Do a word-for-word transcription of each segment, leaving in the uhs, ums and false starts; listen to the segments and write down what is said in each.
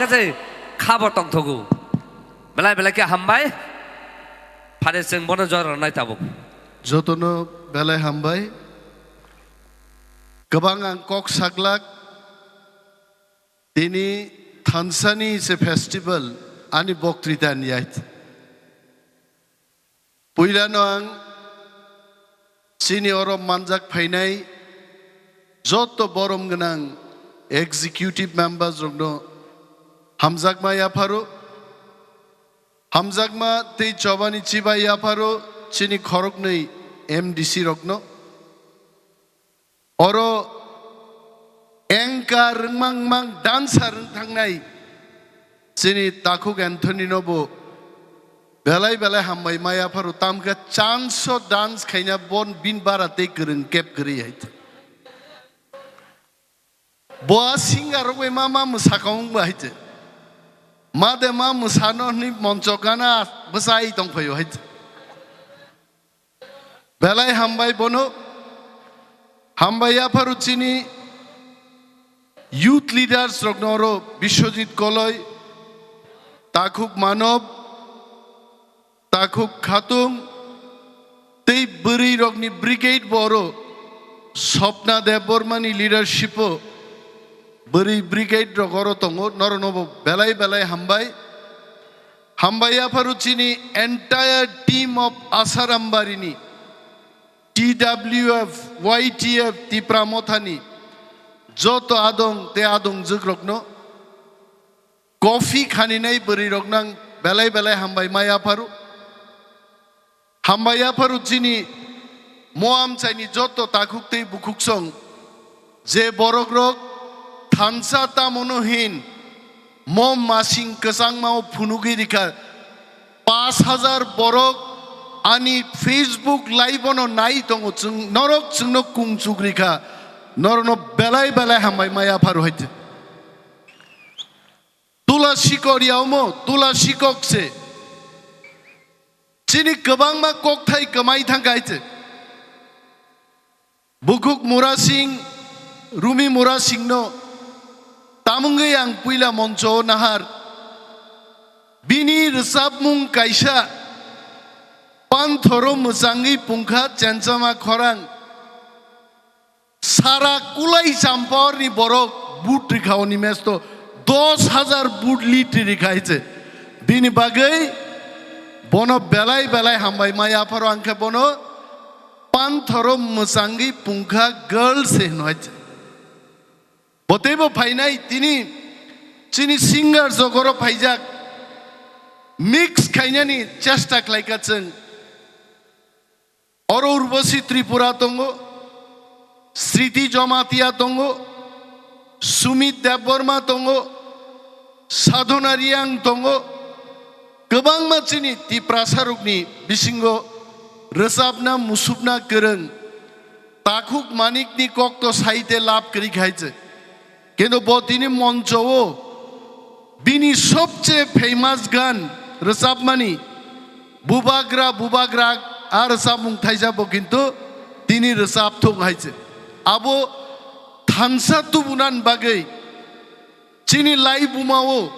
Kaje khabo tongthogo. Belai belai khe hambai. Phare chwng bono jora rwnai tabuk. Jotono belai hambai. Kwbang ang kok saklak. Tini thansani se festival ani boktrita ni yait. Puilano ang chini oro manjak phainai joto borom gwnang executive members rokno hamjakma yapharo, hamjakma tei chobani chibai yapharo chini khoroknwi M D C rokno. Oro anchor wngmang mang dancer wng thangnai chini takhuk Anthony no bo belai belai hambai maya pharo tamkhe chance o dance khaina bon bin bara tei kwrwng kep kwrwi hai. Bo a singer rok bai ma ma mwsakha wng ba hai. Ma de ma mwsano hwnwi moncho gana bwsai tong phaio hai. Belai hambai bono. Hambai yapharo chini youth leaders rokno oro Biswajit Koloi, Takhuk Manob, Takhuk Khatung tei bwrwi rokni brigade bo oro Swapna Debbarma ni leadership o bwrwi brigade rok oro tongo, norokno bo belai belai hambai. Hambai yapharo chini entire team of Asarambari ni T W F, Y T F, Tipra Motha ni joto adong tei adongjwk rokno coffee khaninai bwrwi rokno ang belai belai hambai maya pharo. Hambai yapharo chini mo amchaini joto takhuk tei bukhuksong je borokrok thansa tamono hin mo masing kwchangmao phunugwi rikha. Pash hajar borok ani Facebook live-ono nai tongo, chwng, norok chwngno kungchuk rikha, norokno belai belai hambai maya pharo hai. Tula sikok ya omo, tula sikok se. Chini kwbangma kokthai kwmai thangkha hai se. Bukhuk Murasing, Rumi Murasingno tamungwi ang puila moncho o nahar. Bini rwchapmung kaisa, Panthoro mwchangwi pungkha chenchama khorang. Sara kulai champor ni borok but rikha oni mesto dos hajar but lit rikha hai se. Bini bagwi bono belai belai hambai maya pharo ang khe bono Panthoro mwchangwi pungkha girls se hino hai se. Bo teibo phainai tini chini singer jogoro phaijak mix khainani chesta khlaikha chwng. Oro Urvashi Tripura tongo, Sriti Jamatia tongo, Sumit Debbarma tongo, Sadhana Riang tongo, kwbangma chini Tiprasa rokni bisingo rwchapna musupna kwrwng Takhuk Manikni kokto saite lab kwrwi khai se. Kintu bo tini moncho o bini sobche famous gan rwchapmani Bubagra Bubagra a rwchapmung thaisa bo kintu tini rwchap thung hai se. Abo thansa tubunan bagwi chini lai buma o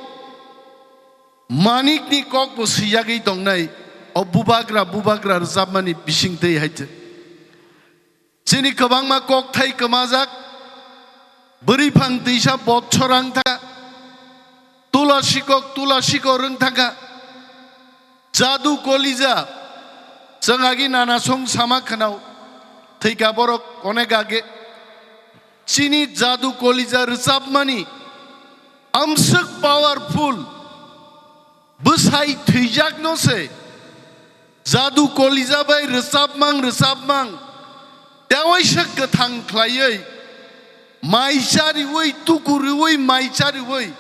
Manikni kok bo siyagwi tongnai o Bubagra Bubagra rwchapmani bising twi hai se. Chini kwbangma kokthai kwmajak, bwrwi phang twisa botchor wng thangkha, tula sikok tula sikok wng thangkha, jadu kolija, chwng agi nana song sama khwnao, thwika borok onek age. Chini jadu kolija rwchapmani amswk powerful, bwsai thwijakno se jadu kolija bai rwchapmang rwchapmang tewaisa kwthang khlaiwi, mai chariwi, tuku riwi, mai chariwi,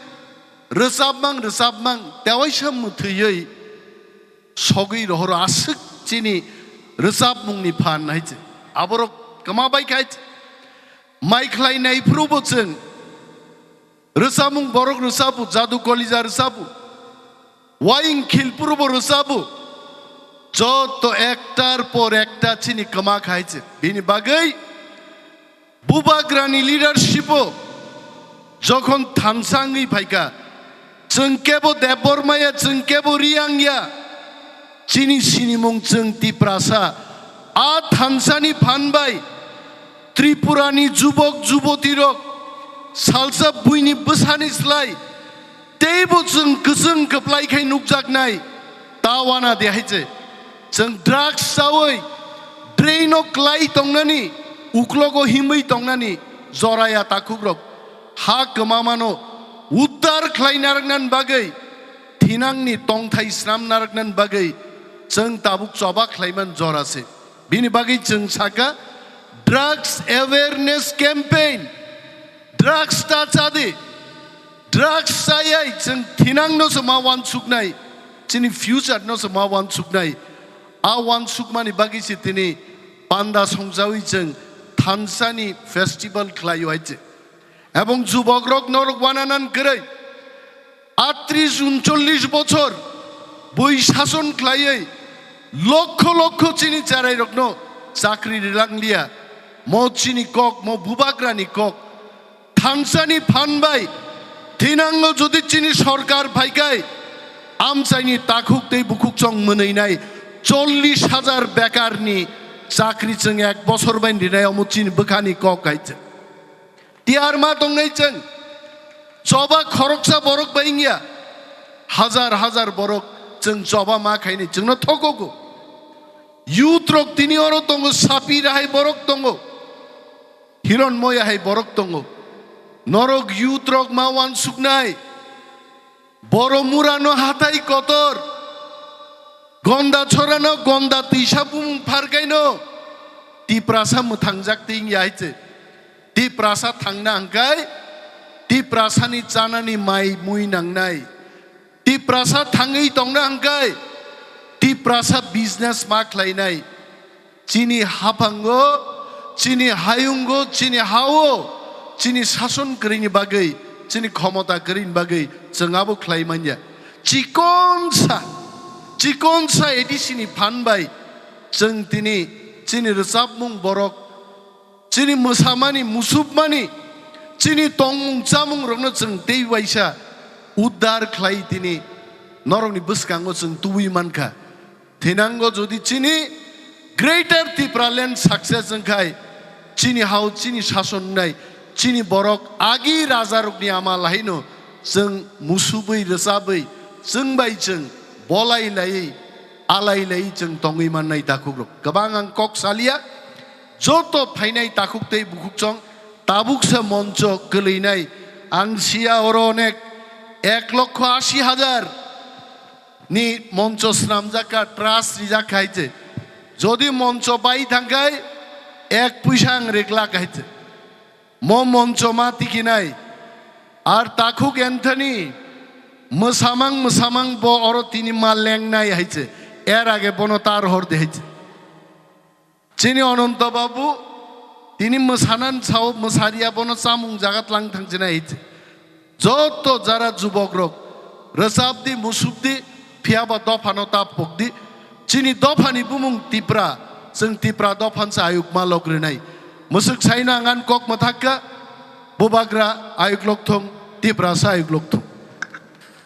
rwchapmang rwchapmang tewaisa mwthwiwi sogwi rohoro aswk chini rwchapmungni phan hai se. Aborok kwma bai khai se. Mai khlai nai phuru bo chwng rwchapmung borok rwchapu, jadu kolija rwchapu, waing khilpuru bo rwchapu, joto ektar por ekta chini kwma khai se. Bini bagwi Bubagrani leadership o jokhon thansa wngwi phaikha, Chwng kebo Debbarma ya, chwng kebo Riyang ya. Chini sinimung chwng Tiprasa. A thansani phan bai Tripurani jubok jubotirok salsa buini bwsani slai teibo chwng kwchwng kwplai khai nukjaknai. Ta wana de hai se. Chwng drugs chawi draino klai tongnani, uklogo himwi tongnani joraya takhukrok ha kwmamano uddar khlai narwknani bagwi, thinangni tongthai snam narwknani bagwi chwng tabuk choba khlaiman jora se. Bini bagwi chwng saka drugs awareness campaign, drugs ta chadi. Drugs chayai chwng thinangno se ma wansuknai, chini future no se ma wansuknai. A wansukmani bagwi se tini panda songjawi chwng thansani festival khlaio hai se. Ebong jubokrok norok wananan kwrwi atris uncholish bochor bui sason khlaiwi lokho lokho chini cherairokno chakri rilangliya. Mo chini kok, mo bubagrani kok. Thansani phan bai thinango jodi chini sorkar phaikai, amchaini takhuk tei bukhuk chong mwnwinai chollish hajar bekarni chakri chwng ek bosor bai rinai, omo chini bwkhani kok hai chwng. Tiyar ma tongnai chwng choba khoroksa borok bai wngya, hajar hajar borok chwng choba ma khainai chwngno thokogo. Youth rok tini oro tongo, Sapi Rahai borok tongo, Hiron Moya hai borok tongo. Norok youth rok ma wansuknai. Boro murano hatai kotor, Gonda chorano Gonda tisa bumung pharkaino Tiprasa mwthangjak tei wngya hai se. Tiprasa thangna hwnkhe Tiprasani chanani mai mui nangnai. Tiprasa thangwi tongna hwnkhe Tiprasa business ma khlainai. Chini haphango, chini hayungo, chini hao, chini sason kwrwini bagwi, chini khomota kwrwini bagwi chwng abo khlai manya. Chikonsa, chikonsa A D C ni phan bai chwng tini chini rwchapmung borok, chini mwsamani, musupmani, chini tongmung chamungrokno chwng tei waisa uddar khlai tini norokni bwskango chwng tubui mankha. Thinango jodi chini Greater Tipraland success wngkhai, chini hao, chini sason wngnai, chini borok agi rajarokni ama lahaino chwng musubwi rwchabwi chwng bai chwng bolai laiwi, alai laiwi chwng tongwi mannai takhukrok. Kwbang ang kok saliya, joto phainai takhuk tei bukhuk chong tabuksa moncho kwlwinai. Ang siya oro onek ek lokho asi hajar ni moncho swnamjak kha, trust rijak kha hai se. Jodi moncho bai thang khai ek puisa ang rikla kha hai se. Mo moncho ma tikinai. Ar takhuk Anthony mwsamang mwsamang bo oro tini ma lengnai hai se. Er age bono tar hor de hai se. Chini Ononto Babu tini mwsanan sao, mwsariya bono chamung jaga tlang thang chinai hai se. Joto jara jubok rok rwchap di, musuk di, phiya ba dopha no tap pok di. Chini dopha ni bumung Tipra, chwng Tipra dopha se ayuk ma lok rinai. Mwswk sai no angan kok mwthak kha, bubagra ayuk lok thung, Tipra sa ayuk lok thung.